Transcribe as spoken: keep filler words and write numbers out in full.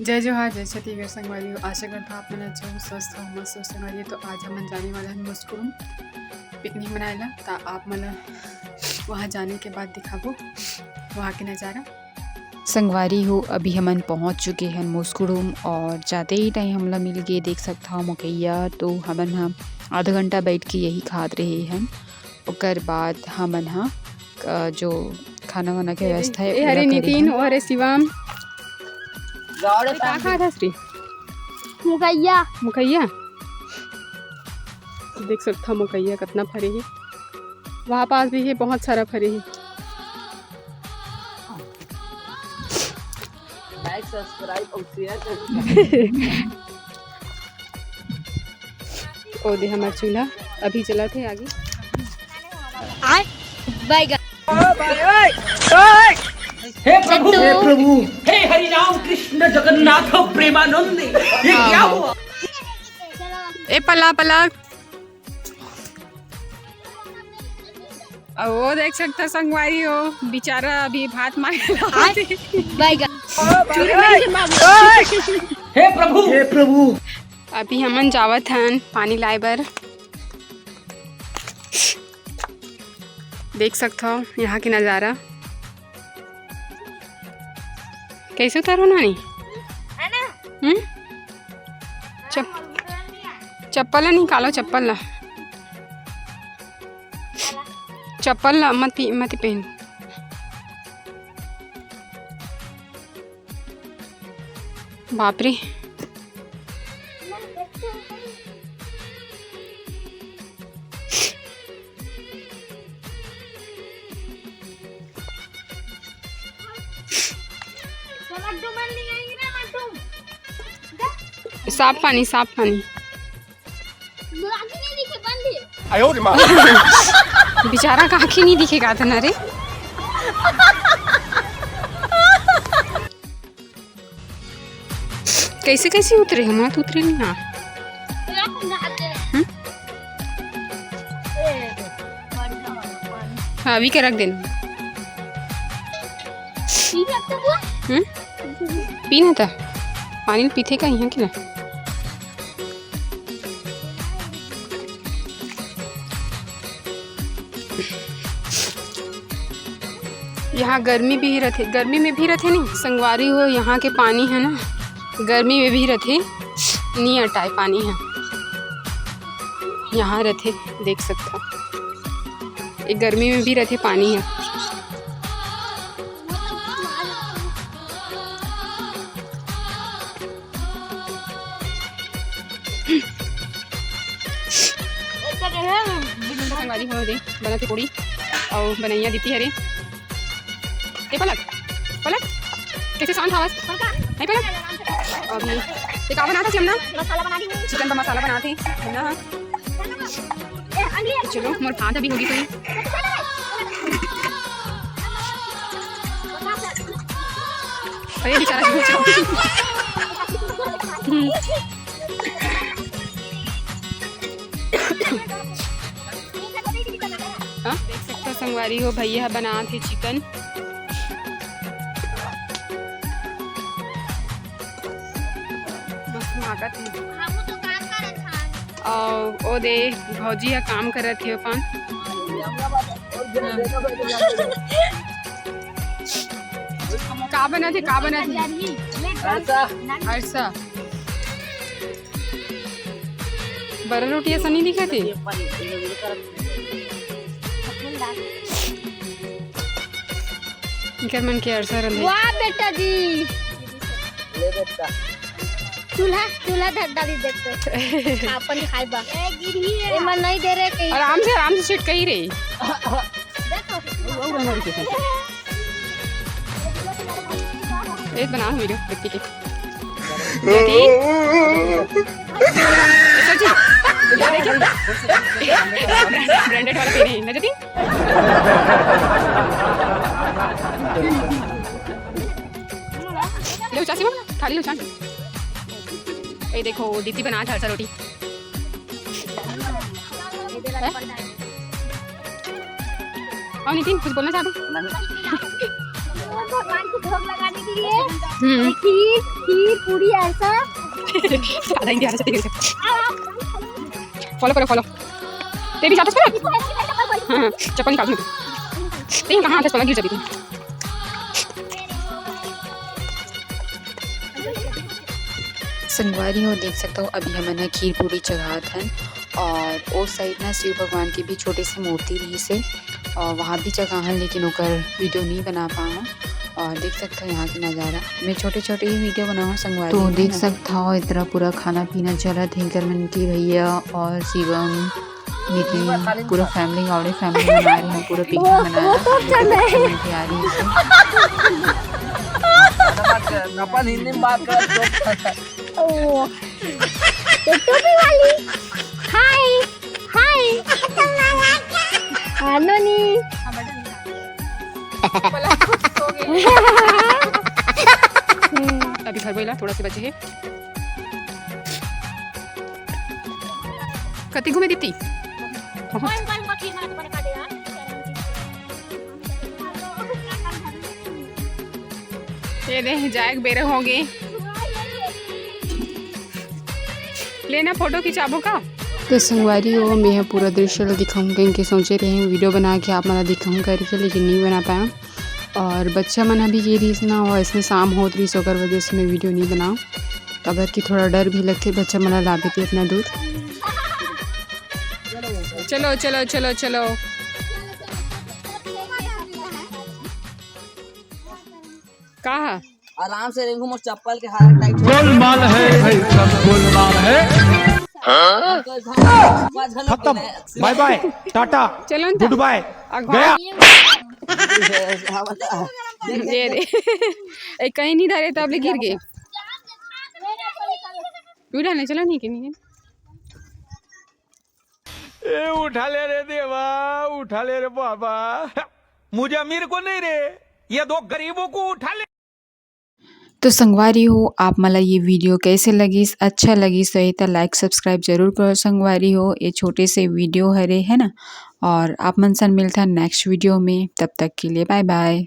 जय जोहार, जय छत्तीसगढ़ संगवारी हो। आशा करत हव आप मन अच्छा हो, स्वस्थ हो, मस्त हो संगवारी हो। तो आज हमन जाने वाला हन मुस्कुड़ुम पिकनिक मनाए ला। त आप मन ला वहाँ जाने के बाद दिखाबो वहाँ के नज़ारा। संगवारी हो, अभी हमन पहुँच चुके हन मुस्कुड़ुम और जाते ही टाइम हमला मिल गे, देख सकत हव, मकैया। तो हमन ह आधा घंटा बैठ के यही खात रहे हन। ओकर बाद हमन ह, अ, जो खाना वाना के ये व्यवस्था हे, ए हरे ओला करे नितिन, हन। ओ हरे शिवम। गावड़े का खात हस रे? मुकैया। मुकैया? देख सकत हव मुकैया कतना फरे हे। वहाँ पास भी हे, बहुत सारा फरे हे। Like, subscribe और share कर। ओ दे हमर चूल्हा अभी जलत हे आगे। आय, बैगन। हे प्रभु, सत्तू। हे प्रभु, हे हरि राम कृष्ण जगन्नाथ प्रेमानंद, ये क्या हुआ? ए पला, पला। अउ वो देख सकत हव संगवारी हो, बेचारा अभी भात मांगे ला आय, आथे। बैगन। चूरू नहीं है बाबू। हे प्रभु, हे प्रभु। अभी हमन जावत हन पानी लाए बर। देख सकत हव यहाँ के नज़ारा। कैसे उतारो नानी? हम्म? चप-, चप्पल ला निकालो, चप्पल ला। चप्पल ला मत पी-, मत पहन। बाप रे। साफ पानी, साफ पानी। आयो रे माँ। बेचारा का आँखी नहीं दिखेगा था ना रे। कैसे, कैसे उतरे? हमारा तो उतरे नहीं ना। हम्म? हाँ, अभी के रख देना। हम्म? पी ना था। पानी पीथे का यहाँ के ना? यहाँ गर्मी भी रथे, गर्मी में भी रथे नहीं संगवारी हो। यहाँ के पानी है ना, गर्मी में भी रथे, नहीं अटाए पानी है, यहाँ रथे, देख सकत हव। ये गर्मी में भी रथे पानी है। संगवारी हो दे, बनत हे पूड़ी अउ बनैया दीदी हरे। ए पलक, पलक, कैसे शांत हवस? नहीं पलक। अभी ते का बनात हस हमना? मसाला बना रही हूँ। चिकन का मसाला बनात हे हमना। चलो, मोर भात अभी होगी कोई। अरे बेचारा। हम्म। हाँ? देख सकत हव संगवारी हो, भैया ह बनात हे चिकन। मस्त मागत हे। अउ ओ दे भौजी ह काम करत हे अपन। का बनत हे, का बनत हे? अरसा। अरसा। बड़ा रोटी असन नहीं दिखत हे। इकर मन के अरसा रंधे। वाह बेटा जी। ले बेटा। चूल्हा, चूल्हा धर डाली देखते। अपन खाए बा। एमा नहीं दे रहे कहीं। आराम से, आराम से छिटकही रे। एक बना वीडियो बच्चे के। ज्योति। सच्ची? ब्रांडेड वाला पहने हैं ना ज्योति? ले उचासी बना, थाली उचान। ए देखो, दीदी बना था रोटी। हैं? और नितिन, कुछ बोलना चाहते? भगवान को भोग लगाने के लिए हम्म। खीर, खीर, पूरी ऐसा। आधा हिंदी, आधा छत्तीसगढ़ी। फॉलो करो, फॉलो। ते भी जाता है? हाँ, हाँ, चप्पल निकाल दो। तीन कहाँ आते, चला गिर जाती। संगवारी हो, देख सकता हो, अभी हमन ह खीर पूरी चघात हन और ओ साइड ना शिव भगवान की भी छोटे से मूर्ति रहिस हे और वहाँ भी चघाहन, लेकिन ओकर वीडियो नहीं बना पाए हन। और देख सकता हो यहाँ के नज़ारा, मैं छोटे छोटे ही वीडियो बनाऊँ संगवारी तो हो, देख ना। सकता हो, इतना पूरा खाना पीना चलत हे, इधर मन के भैया और शिवम, नितिन, पूरा फैमिली, गावड़े फैमिली बना रहे हैं, पूरा पिकनिक वो, मना वो रहा तो है, चल रहा है। बच्चे मन तैयारी से। अपन हिंदी में बात कर, चुप। ओ, ये टोपी वाली। हाय, हाय। आनोनी। अभी घर गइला, थोड़ा से बचे हे। कति घूमे दीदी? बहुत। ये दे, जाए के बेरा होगे। लेना फोटो खिंचाबो का? तो संगवारी हो, मैं ह पूरा दृश्य ल दिखाऊं कहिके सोचे रहे वीडियो बना के आप मन ल दिखाऊं करके, लेकिन नहीं बना पाया। और बच्चा मन अभी गे रहिस ना, और इसमें शाम होत रहिस, ओकर वजह से मैं वीडियो नहीं बनाऊं। काबर कि थोड़ा डर भी लगथे बच्चा मन ला लाबे के इतना दूर। चलो, चलो, चलो, चलो। का ह? आराम से रेंगू, मोर चप्पल के हार टाइट हो। गोलमाल है भाई, सब गोलमाल है। खत्म, बाय बाय, टाटा, चलो ना। गुड बाय, अगवा- गया। ये रे। ए, कहीं नहीं धरे, तब ले गिर गए। उठा ले, चलो, नहीं के, नहीं के। ए, उठा ले रे देवा, उठा ले रे बाबा। मुझे अमीर को नहीं रे, ये दो गरीबों को उठा ले। तो संगवारी हो, आप मन ला ये वीडियो कैसे लगिस? अच्छा लगिस होही त like subscribe जरूर करो संगवारी हो, ये छोटे से वीडियो हरे, है ना। और आप मन सन मिलथन नेक्स्ट वीडियो में, तब तक के लिए बाय बाय।